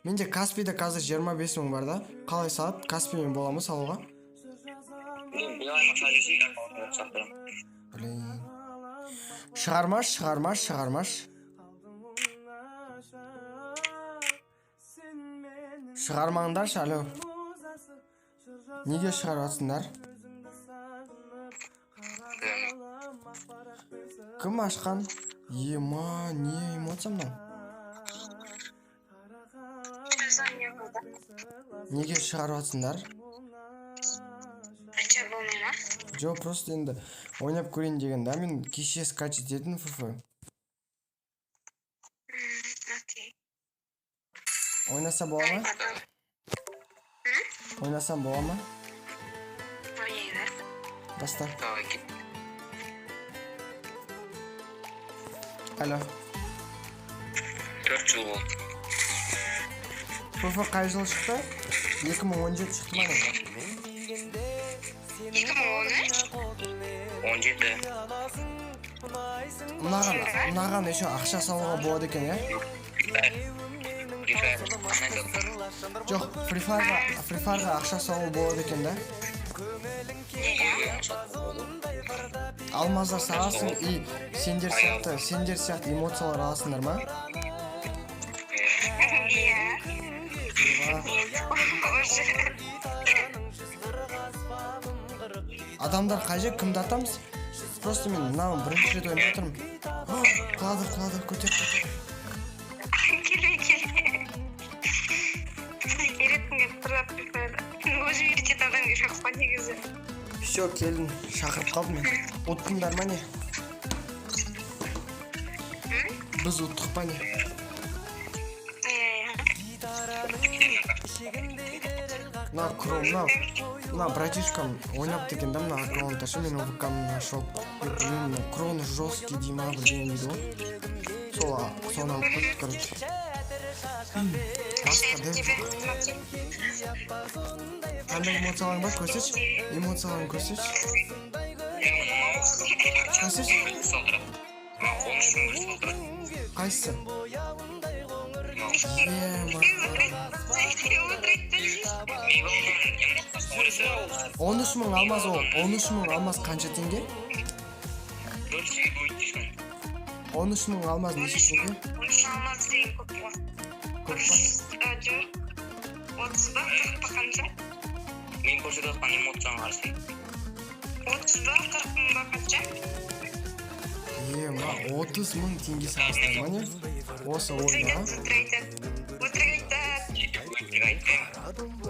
Менде Каспийда қазір 25 мың бар да. Қалай салады? Каспиймен бола ма салуға? Мен Билайнға салып жіберсей, аккаунтыңды салып беремін. Блин. Шығармаш, шығармаш, шығармаш. Шығармаңдаршы, алло. Неге шығарып жатсыңдар? Кім ашқан? Ема, не эмоция мынау? Не болды? Неге шығарып жатсыңдар? А че, болмай ма? Жоқ, просто енді ойнап көрейін деген да, мен кеше скачать еттім ФФ. Окей. Ойнаса бола ма? Ойнасам бола ма? Ойнай бер. Баста. Давай, кет. Алло. 4 жыл болды. ФФ қай жылы шықты? 2017 шықты ма, не? 2013? 17. Мынаған еще ақша салуға болады екен, иә? Free Fire. Қандай айтады? Жоқ, Free Fire'ға, Free Fire'ға ақша салу болады екен да. Неге? Алмаздар саласың и сендер сияқты эмоциялар аласыңдар ма? Иә. Ема. Уже. Адамдар қай жер, кімді атамыз? Просто мен мынау бірінші рет ойнап отырмын. О, құлады, құлады, көтер, көтер. Келе, келе. Үйреткім келіп тұр да. Өзім үйрететін адам керек қой негізі. Все, келдім, шақырып қалдым мен. Ұттыңдар ма, не? Біз ұттық па, не? Иә. Мына кром, мына братишкам ойнапты екен да мына аккаунтта ше, менің ВК-мды ашып алып. Мен білмеймін, мына крон жесткий дей ма, бірдеңе дейді ғой. Сол, соны алып қойды, короче. Басқа да. Тебе, смотри. Қандай эмоцияларың бар, көрсетші. Эмоцияларыңды көрсетші. Көрсетші. Салдырады. 13 мың бір салдырады. Қайсысы? Ема. Мегалдың эмоциясын ойласа. 13 мың алмаз ол. 13 мың алмаз қанша теңге? 4 жүз дейсің. 13 мың алмаз неше теңге? 13 алмаз деген көп қой. Көп па? Жоқ, 30 ба, 40 па, қанша? Мен көрсетіп жатқан эмоцияны қарасаң. 30 ба, 40 мың ба, қанша? Ема, 30 мың теңге саласыңдар ма, не, осы ойынға? Өтірік айтады, өтірік айтады, өтірік айтады. Өтірік айтпаймын.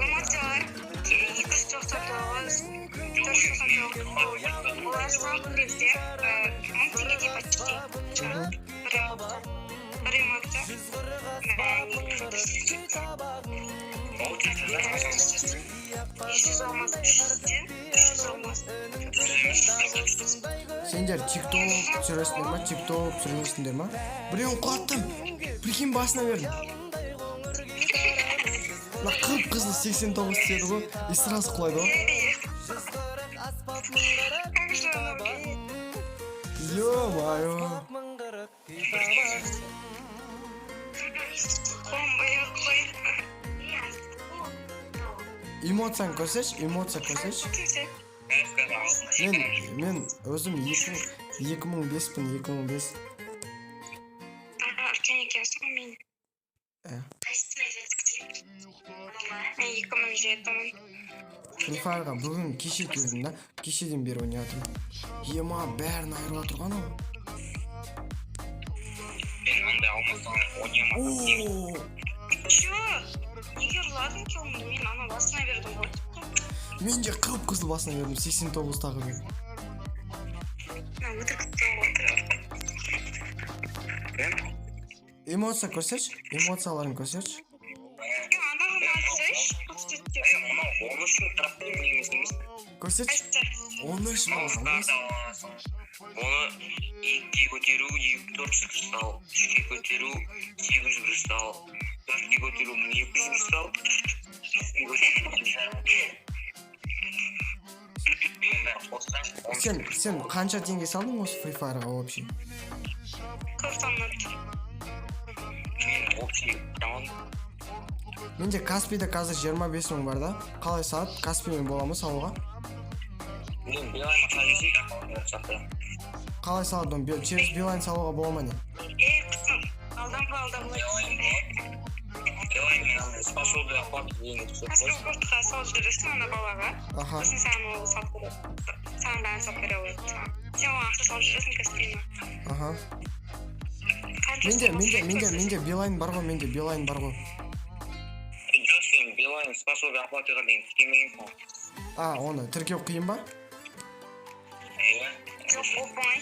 Эмоциялар 299, 499. Олар салған кезде 1000 теңгедей почти шығады бір эмоция, бір эмоция. 100 алмаз, 300-ден 300 алмаз. Сендер тикток түсіресіңдер ма? Тикток түсірмейсіңдер ма? Біреуін құлаттым, прикинь, басына бердім. Мына қып қызыл 89 түседі ғой и сразу құлайды ғой. Как же оно выглядит? Ё-моё. Қуанбай ақ қой. Эмоцияны көрсетші, эмоция көрсетші. Мен өзім 2005-пін, 2005. Ага, үлкен екенсің ғой мен. Ә. Мен 2007-мін. Free Fire'ға бүгін, кеше келдім да, кешеден бері ойнап жатырмын. Ема, бәрін айырып жатыр ғой анау. Мен андай алмастан ойнамадым. О. Че? Неге ұрладың килімді? Мен ана басына бердім ғой. Мен де қып қызыл басына бердім, 89 тағы бердім. Мына өтірік отыр. Эмоция көрсетші, эмоцияларын көрсетші. Анағын айтсайшы, көрсет. Мынау 13 мың тұрады емес емес. Көрсетші. Қайсысы? 13 мың алмаз. Оны екіге көтеру 400 кристалл, үшке көтеру 800 кристалл, төртке көтеру 1200 кристалл, беске көтеру 1,5. Бәрі қоссаң, 13. Сен қанша теңге салдың осы Free Fire'ға вообще? Көп салмады. Мен общий қарамадым. Менде Каспиде қазір 25 000 бар да. Қалай салады? Каспимен бола ма салуға? Мен Билайнға салып жіберсей, аккаунтыңа рұқсат. Қалай салады оны? Через Билайн салуға бола ма, не? Ей, қызым, алданба, алданба. Билайнмен андай способы оплаты деген түсіп Каспи қойсын. Голдқа салып жібересің ана балаға. Сосын саған ол салып береді, саған бәрін салып бере алады саған. Сен оған ақша салып жібересің Каспиіне. Қанша Менде саласың, менде сосын. Менде Билайн бар ғой, менде Билайн бар ғой. Жоқ, сен Билайн способы оплатыға деген тіркемегенсің ғой. А, оны тіркеу қиын ба? Иә. Жоқ, оп оңай.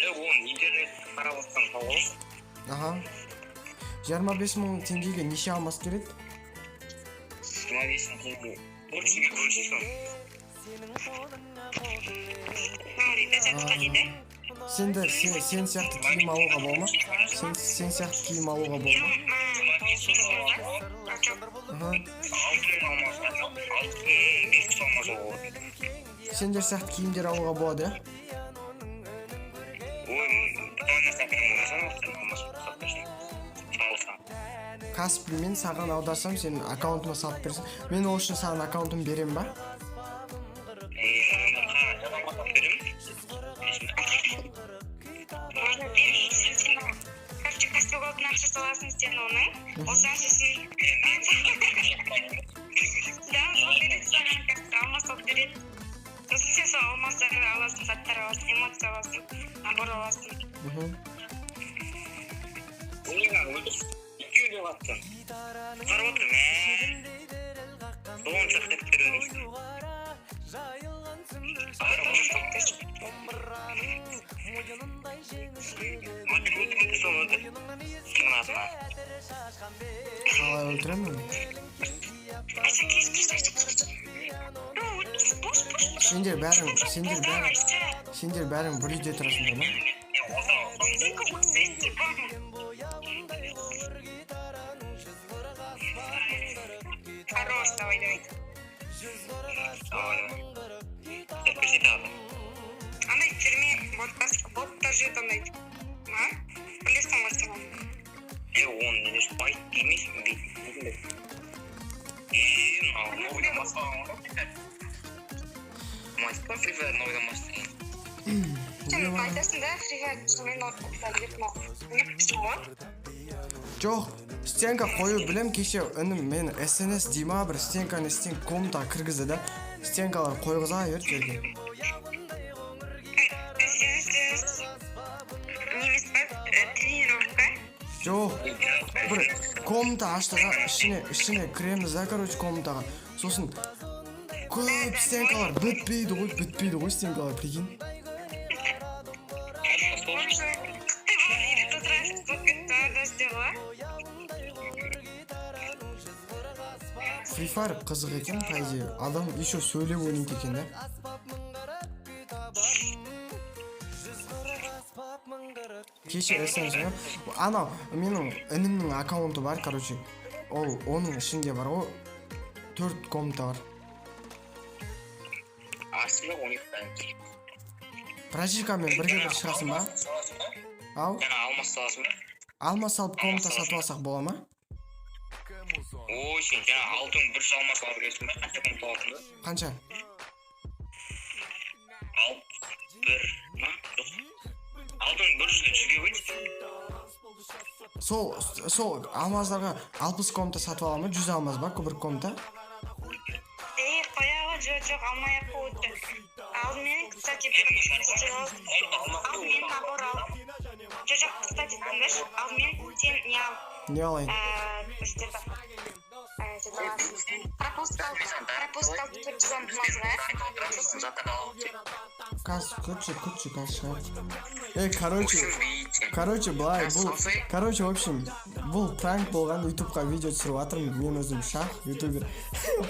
Жоқ, оны интернет қарап отырсаң тауып аласың. Аха, 25 000 теңгеге неше алмас келеді? 25 000 теңге 400-ге бөлсейсің. Мынау дейді, затқа дейді. Сендер сен сияқты киім алуға бола ма? Сен сияқты киім алуға бола ма? А, жоқ. 6000 алмас, 6500 алмас алуға болады. Сендер сияқты киімдер алуға болады, иә? Ой, бір сатып алмасаң, алмас сатып берсең, алсаң. Каспимен саған аударсам, сен аккаунтыма салып берсең, мен ол үшін саған аккаунтымды беремін ба? Қара, салып беремін. Можно бермейсің сен. Короче, Каспи Голдтан ақша саласың сен оның. Осыдан сосын да, салып береді саған, как алмас салып береді. Сосын сен сол алмастарды аласың, заттар аласың, эмоция аласың, набор аласың. Ой, өлтір. Екеуі де қатты. Қарап отыр, мә. Сонша қайтып береді. Тоже салып берші. Өлтір, өлтір, өлтір, соны өлтір. Кімнің атына? Қалай өлтіремін? Айша, кеш, кеш, Айша, кеш. Ну, өлмейсің, бош, бош, бош. Сендер бәрің, сендер Болда, бәрің, Айша. сендер бәрің бір үйде тұрасыңдар ма? Осы. Сен көмектесесің, типа. Хорош, давай, давай. Давай, давай. Деп берсе тағы. Андай түрме, боттар жүреді андай. А? Білесің ғой сен оны. Е, оны не деші, байт емес, бит. Е, мынау новыйдан бастаған ғой. Мастер Free Fire новыйдан бастаған. Сен айтасың да, Free Fire мен ноутбукта деп не пішін ғой. Жоқ, стенка қою білем. Кеше інім мені СНС дей ма, бір стенканы стен комнатаға кіргізді да, стенкалар қойғыза берді жерге. СНС немес па, тренировка? Жоқ, бір комната ашты да, ішіне кіреміз да, короче, комнатаға. Сосын көп стенкалар бітпейді ғой, бітпейді ғой стенкалар, прикинь. Ты үйреніп отырасың, болып кетті да ғой. Free Fire қызық екен, по идее. Адам еще сөйлеп ойнайды екен да. Кеше СНС ғой. Анау менің інімнің аккаунты бар, короче. Ол оның ішінде бар ғой. Төрт комната бар. Астында 12 тайм. Братишкамен бірге бір шығасың ба? Саласың ба? Ау, Жаңа алмас саласың ба? Алмас салып комната сатып алсақ бола ма? Ой, сен жаңа 6100 алмас ала бересің ба? Қанша комната аласың ба? Қанша? Алты бір ма? Жоқ. 6100-ді 100-ге бөл. Сол алмаздарға 60 комната сатып ала ма? 100 алмаз ба бір комната? Ей, қоя ғой, жоқ, жоқ, алмай ақ қой өтті. Алдымен, кстати, алдымен набор ал. Жоқ, жоқ, кстати, тыңдашы, алдымен сен не ал? Не алайын? Что-то пропуск ал, пропуск ал 400 алмазға. Сосын Қазір күтші, күтші, қазір шығады. Ей, короче, былай, бұл, короче, в общем, бұл пранк болған, ютубқа видео түсіріп жатырмын. Мен өзім Шах, ютубер.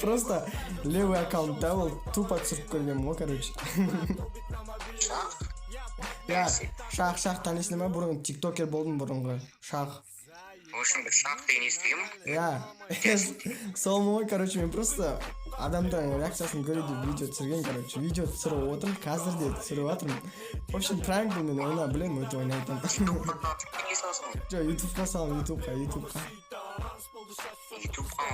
Просто левый аккаунтта ол тупо түсіріп көргенмін ғой, короче. Иә, Шах, Шах танисың ба? Бұрын тиктокер болдым бұрынғы. Шах. В общем, бір Шах деген естігенмін. Иә, солмын ғой, короче, мен просто адамдардың реакциясын көру деп видео түсірген, короче, видео түсіріп отырмын, қазір де түсіріп жатырмын. В общем, пранк бұл, мен ойнап білемін, өте ойнайтынмын. Не саласың ғой? Жоқ, ютубқа саламын, ютубқа, ютубқа. Ютубқа.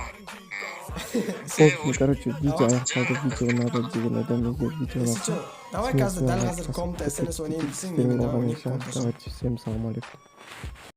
В общем, короче, видео аяқталды. Видео ұнады деген адам, егер видео Если ұнаса, что, давай қазір, дәл қазір комната СНС ойнайын десең, сіздермен менімен давай болған ойнайық Иса. комната. Давайте, всем салам алейкум.